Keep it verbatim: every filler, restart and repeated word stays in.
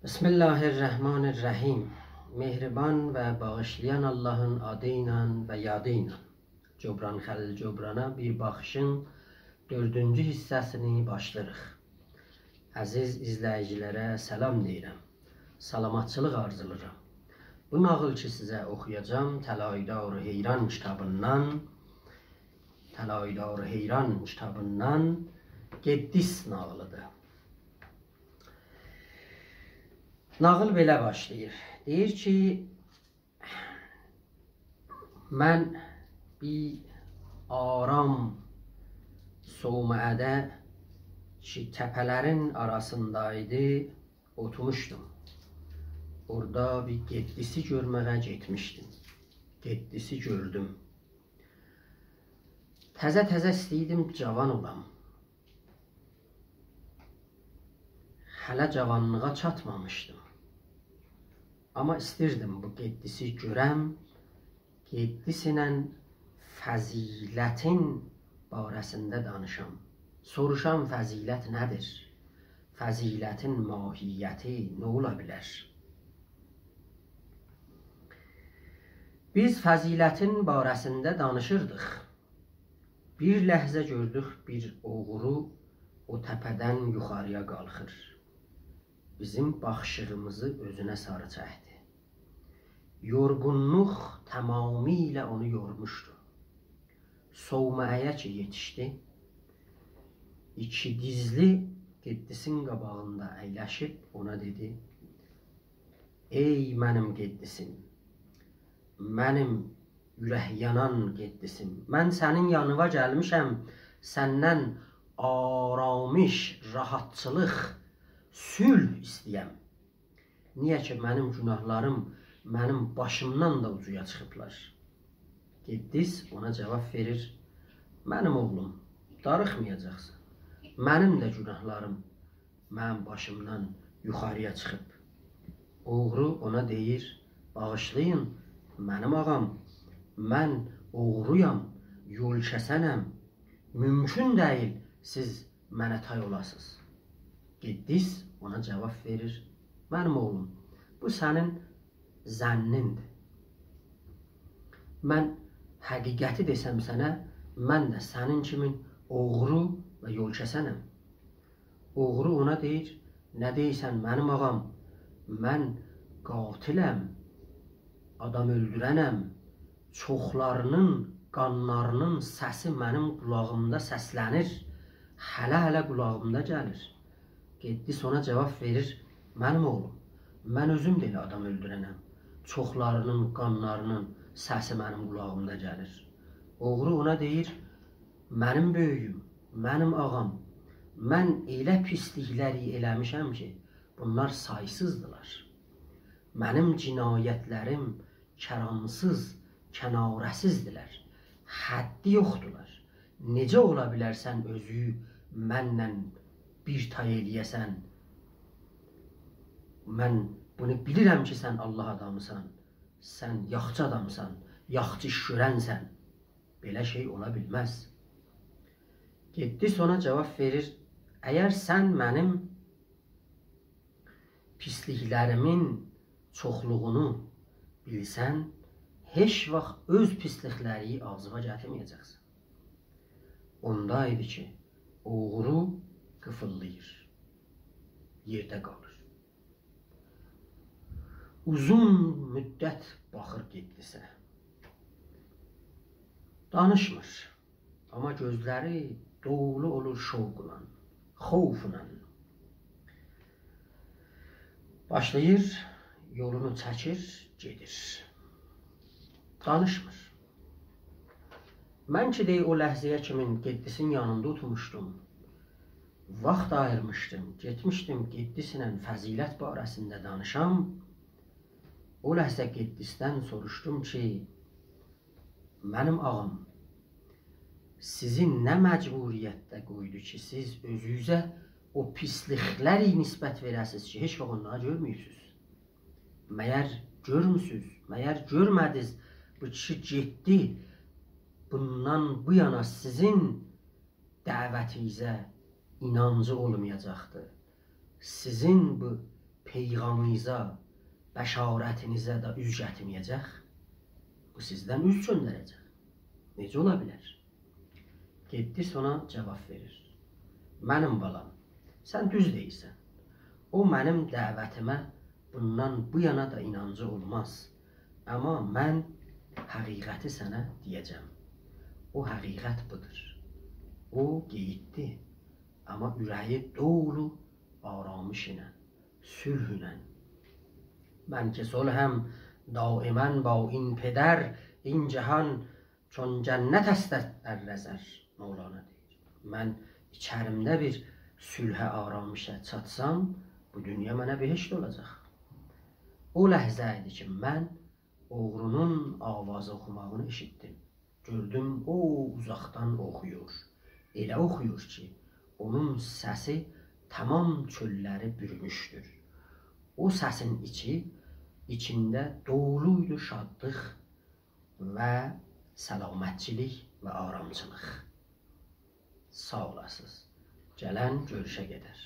بسم الله الرحمن الرحیم. مهربان و باغیشلایان آللاهین آدی ایله و یادی ایله. جبران خلیل جبرانا بیر باخیشین دؤردونجو حیصه‌سینی باشلاییریق. عزیز ایزله‌ییجی‌لره سلام دئییرم. سلامتچیلیق آرزولاییرام. بو ناغیل کی سیزه اوخویاجاغام، طلایه‌دار حیران کیتابیندان، طلایه‌دار حیران کیتابیندان قدیس ناغیلی‌دیر. ناغیل بئله باشلاییر. دئییر کی، من بیر آرام صومعه‌ده کی تپه‌لرین آراسیندایدی، اوتورموشدوم. اورادا بیر قدیسی گؤرمه‌یه گئتمیشدیم. قدیسی گؤردوم. تزه-تزه ایسته‌ییردیم جاوان اولام. هله جاوانلیغا چاتمامیشدیم. آمما ایستیردیم بو قدیسی گؤرم، قدیس ایله فضیلتین باره‌سینده دانیشام. سوروشام، فضیلت نه‌دیر؟ فضیلتین ماهیتی نه اولا بیلر؟ بیز فضیلتین باره‌سینده دانیشیردیق. بیر لحظه گؤردوک، بیر اوغرو او تپه‌دن یوخاری‌یا قالخیر. بیزیم باخیشیغیمیزی اؤزونه ساری چکدی. یورغونلوق تمامیله اونو یورموشدو. صومعه‌یه کی یئتیشدی، ایکی دیزلی قدیسین قاباغیندا اَیلشیب اونا دئدی: «ای منیم قدیسیم، منیم اورک یانان قدیسیم، من سنین یانیوا گلمیشم، سندن آرامش، راحتچیلیق، صلح ایسته‌یم. نییه کی منیم گوناهلاریم منیم باشیمدان دا اوجایا چیخیبلار.» قدیس اونا جاواب وئریر: «منیم اوغلوم، داریخمایاجاقسان. منیم ده گوناهلاریم منیم باشیمدان یوخاری‌یا چیخیب.» اوغرو اونا دئییر: «باغیشلایین، منیم آغام، من اوغرویام، یول کسنم. مومکون دئییل سیز منه تای اولاسینیز.» قدیس اونا جاواب وئریر: «منیم اوغلوم، بو سنین ظنّیندیر. من حقیقتی دئسم سنه، من ده سنین کیمین اوغرو و یول کسنم.» اوغرو اونا دئییر: «نه دئییرسن، منیم آغام؟ من قاتلم، آدام اؤلدورنم. چوخلارینین قانلارینین سسی منیم قولاغیمدا سسلنیر. هله-هله قولاغیمدا گلیر.» قدیس اونا جاواب وئریر: «منیم اوغلوم، من اؤزوم ده ائله آدام اؤلدورنم. چوخلارینین قانلارینین سسی منیم قولاغیمدا گلیر.» اوغرو اونا دئییر: «منیم بؤیویوم، منیم آغام، من ائله پیسلیکلری ائله‌میشم کی، بونلار سایسیزدیلار. منیم جنایتلریم کرانسیز، کناره‌سیزدیلر. حدّی یوخدولار. نئجه اولا بیلر سن اؤزووو منله بیر تای ائله‌یه‌سن؟ من بونو بیلیرم کی، سن الله آدامیسان، سن یاخچی آدامسان، یاخچی ایش گؤرنسن. بئله شئی اولا بیلمز.» قدیس اونا جاواب وئریر: «اگر سن منیم پیسلیکلریمین چوخلوغونو بیلسن، هئچ واخت اؤز پیسلیکلرینی آغزینا گتیرمه‌یه‌جکسن.» اوندا ایدی کی، اوغرو قیفیلداییر، یئرده قالیر. اوزون مدت باخیر قدیسه. دانیشمیر. آمما گؤزلری دولو اولور شوقلا، خوفلا. باشلاییر، یولونو چکیر، گئدیر. دانیشمیر. من کی، دئییر، او لحظه‌یه کیمین قدیسین یانیندا اوتورموشدوم. واخت آییرمیشدیم، گئتمیشدیم قدیسله فضیلت باره‌سینده دانیشام. او لحظه قدیسدن سوروشدوم کی، منیم آغام، سیزی نه مجبوریتده قویدو کی، سیز اؤزونوزه او پیسلیکلری نسبت وئره‌سیز کی، هئچ واخت اونلاری گؤرمه‌ییبسیز؟ مگر گؤرموسوز؟ مگر گؤرمه‌دینیز؟ بو کیشی گئتدی. بوندان بو یانا سیزین دعوتینیزه اینانجی اولمایاجاقدی. سیزین بو پیغامینیزه، بشارتینیزه ده اوز گتیرمه‌یه‌جک، بو سیزدن اوز چؤندره‌جک. نئجه اولا بیلر؟ قدیس اونا جاواب وئریر: منیم بالام، سن دوز دئییرسن. او منیم دعوتیمه بوندان بو یانا دا اینانجی اولماز. آمما من حقیقتی سنه دئیه‌جم. او حقیقت بودور. او قئییتدی، آمما اوره‌یی دولو آرامش ایله، صلح ایله. من که صلحم دائماً با این پدر، این جهان چون جنت است در نظر. مولانا دئییر: من ایچریمده بیر صلحه، آرامشه چاتسام، بو دونیا منه بهشت اولاجاق. او لحظه ایدی کی، من اوغرونون آوازی اوخوماغینی ائشیتدیم. گؤردوم، او اوزاقدان اوخویور. ائله اوخویور کی، اونون سسی تمام چؤللری بوروموشدور. او سسین ایچی، ایچینده دولویدو شادلیق و سلامتچیلیک و آرامچیلیق. ساغ اولاسینیز. گلن گؤروشه قدر.